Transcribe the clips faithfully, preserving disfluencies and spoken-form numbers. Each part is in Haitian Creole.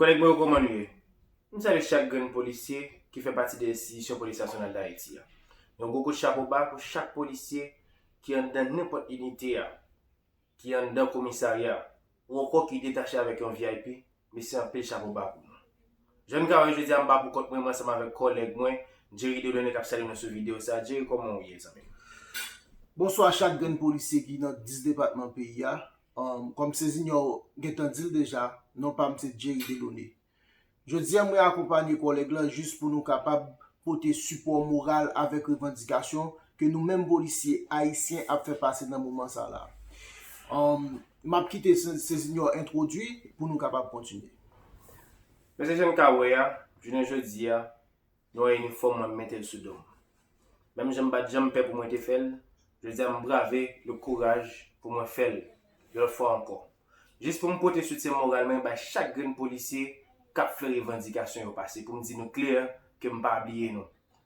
Kòlèg mwen yo, kòman nou ye? M salye chak grenn polisye ki fè pati de enstitisyon Polis Nasyonal d Ayiti a. Yon gwo kout chapo ba pou chak polisye ki anndan nenpòt inite a, ki anndan komisarya, ou ankò ki detache avèk yon V I P, mesi anpil, chapo ba pou nou. Jan n ka wè, jodi a m pa pou kont mwen, mwen ansanm avèk kòlèg mwen, Jerry Delaunay, k ap salye nou sou videyo sa. Jerry, kòman w ye, zanmi m? Bonswa chak grenn polisye ki nan dis depatman peyi a. Kòm Sezinyò gentan di l deja, non pa m se Jerry Delaunay. Jodi a mwen akonpanye kòlèg lan jis pou nou kapab pote sipò moral avèk revandikasyon ke nou menm polisye ayisyen ap fè pase nan moman sa la. M ap kite Sezinyò entwodui pou nou kapab kontinye. Mesye, jan n ka wè a, jounen jodi a, nou wè inifòm mwen, m mete l sou do m. Menm jan m pa t janm pè pou mwen te fè l, jodi a m brave le kouraj pou mwen fè l yon lòt fwa ankò. Jis pou m pote soutyen moral mwen bay chak grenn polisye k ap fè revandikasyon yo pase, pou m di nou klè ke m pa bliye nou.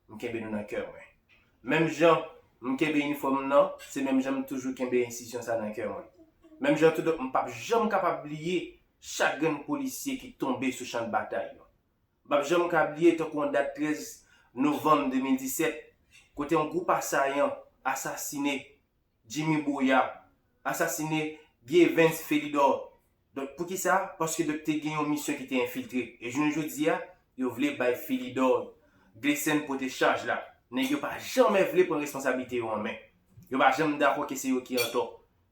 M kenbe nou nan kè mwen. Menm jan m kenbe inifòm nan, se menm jan m toujou kenbe enstitisyon sa nan kè mwen. Menm jan tou, donk, m p ap janm kapab bliye chak grenn polisye ki tonbe sou chan batay yo. M p ap janm ka bliye tankou yon dat trèz novanm de mil disèt, kote yon gwoup asayan asasine Jimmy Boya, asasine Guy Evens Felidor. Donk, poukisa? Paske donk te gen yon misyon ki te enfiltre. E jounen jodi a, yo vle bay Felidor Gleisen pote chaj la. Nèg yo pa janmen vle pran responsablite yo an men. Yo pa janm dakò ke se yo ki antò.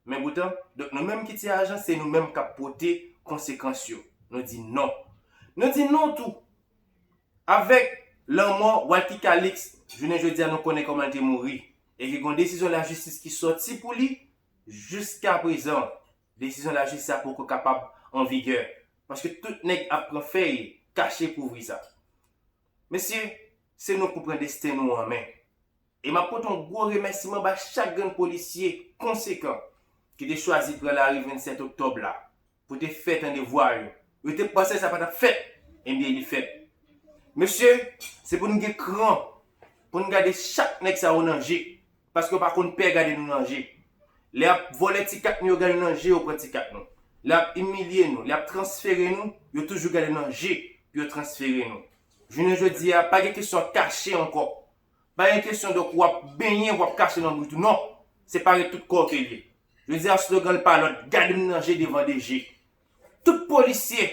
Men poutan, donk nou menm ki ti ajan, se nou menm k ap pote konsekans yo. Nou di non. Nou di non tou avèk lanmò Walky Calixte, jounen jodi a nou konnen kòman l te mouri. E ke gen yon desizyon lajistis ki sòti pou li, jiska prezan, desizyon lajistis la poko kapab an vigè. Paske tout nèg ap pran fèy kache kouvri sa. Mesye, se nou k pou pran desten nou an men. E m ap pote yon gwo remèsiman ba chak grenn polisye konsekan ki te chwazi pran lari vennsèt oktòb la pou te fè tande vwa yo. Yo te panse sa pa t ap fèt, ebyen li fèt. Mesye, se pou n gen kran, pou n gade chak nèg sa yo nan je, paske yo pa konn pè gade nou nan je. Lè y ap vòlè ti kat nou, yo gade nou nan je, yo pran ti kat nou. Lè y ap imilye nou, lè y ap transfere nou, yo toujou gade nou nan je pou yo transfere nou. Jounen jodi a, pa gen kesyon kache ankò. Pa gen kesyon donk w ap benyen, w ap kache nan bouch ou. Non, se parèt tout kò w ke l ye. Jodi a, slogan l pa lòt, gade m nan je devan de je. Tout polisye,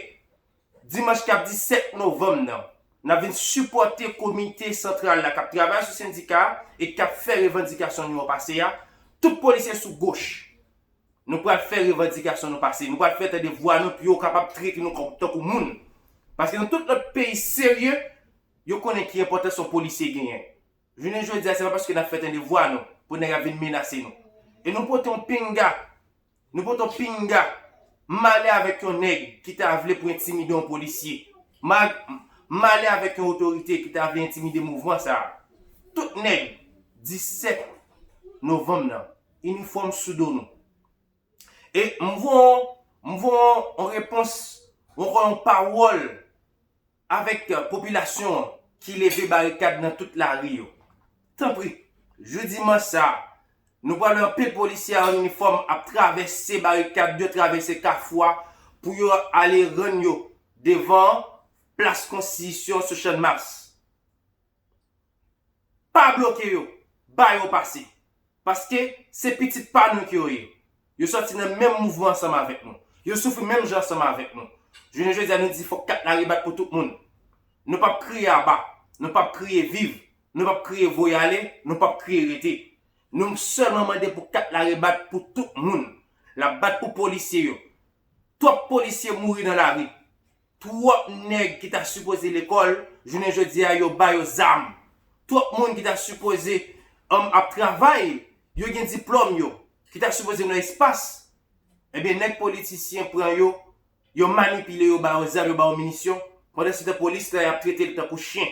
dimanch k ap disèt novanm nan, n ap vin sipòte komite santral la k ap travay sou sendika a e k ap fè revandikasyon nou yo pase a. Tout polisye sou goch. Nou pral fè revandikasyon nou pase. Nou pral fè tande vwa nou pou yo kapab trete nou kòm, tankou moun. Paske nan tout lòt peyi serye, yo konnen ki enpòtans yon polisye genyen. Jounen jodi a, se pa paske n ap fè tande vwa nou pou nèg ap vin menase nou. E nou pote yon pinga, nou pote yon pinga, m ale avèk yon nèg ki ta vle pou entimide yon polisye. M a- m ale avèk yon otorite ki ta vle entimide mouvman sa a. Tout nèg disèt novanm nan, inifòm sou do nou. E m voye yon, m voye yon, yon repons, yon, yon pawòl avèk, eh, popilasyon an ki leve barikad nan tout lari yo. Tanpri, jou dimanch sa a, nou pral wè anpil polisye an inifòm ap travèse barikad yo, travèse kafou a pou yo ale rann yo devan plas Konstitisyon sou Channmas. Pa bloke yo, ba yo pase. Paske se pitit pa nou ke yo ye. Yo sòti nan menm mouvman ansanm avèk nou. Yo soufri menm jan ansanm avèk nou. Jounen jodi a, nou di fòk kat la rebat pou tout moun. Nou p ap kriye aba, nou p ap kriye viv, nou p ap kriye voye ale, nou p ap kriye rete. Nou sèlman mande pou kat la rebat pou tout moun. L ap bat pou polisye yo. Twòp polisye mouri nan lari. Twòp nèg ki ta sipoze lekòl, jounen jodi a yo ba yo zam. Twòp moun ki ta sipoze, um, ap travay, yo gen diplòm yo, ki ta sipoze nan espas. Ebyen, nèg politisyen pran yo, yo manipile yo, ba yo zam, yo ba yo minisyon. Pandansetan, polis la, y ap trete l tankou chen.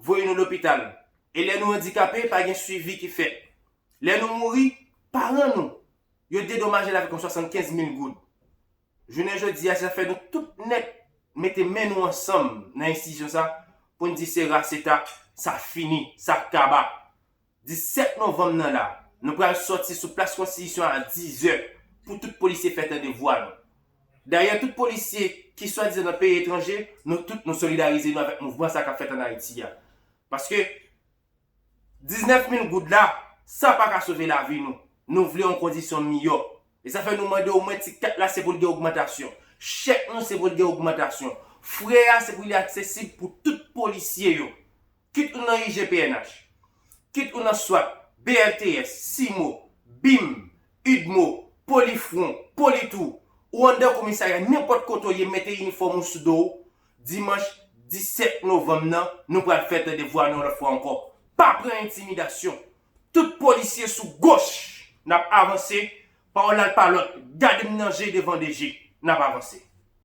Voye nou lopital. E lè nou andikape, pa gen swivi ki fèt. Lè nou mouri, paran nou, yo dedomaje l avèk yon swasannkenz mil goud. Jounen jodi a, sa fè nou tout nèt mete men nou ansanm nan enstitisyon sa pou n di se raseta, sa fini, sa kaba. Disèt novanm nan la, nou pral sòti sou plas Konstitisyon a dizè pou tout polisye fè tande vwa nou. Dayè, tout polisye ki swadizan nan peyi etranje, nou tout nou solidarize nou avèk mouvman sa k ap fèt ann Ayiti a. Paske diznèf mil goud la, sa pa ka sove lavi nou. Nou vle yon kondisyon miyò. E sa fè nou mande omwen ti kat la se pou l gen ogmantasyon. Chèk nou se pou l gen ogmantasyon. Frè a se pou li aksesib pou tout polisye yo. Kit ou nan I G P N H, kit ou nan swat, B L T S, Simo, bim, Udmo, Polifwon, Politou, ou anndan komisarya, nenpòt kote w ye, mete inifòm ou sou do w. Dimanch disèt novanm nan, nou pral fè tande vwa nou yon lòt fwa ankò. Pa pran entimidasyon. Tout polisye sou goch, n ap avanse. Pawòl la pa lòt, gade m nan je devan de je, n ap avanse.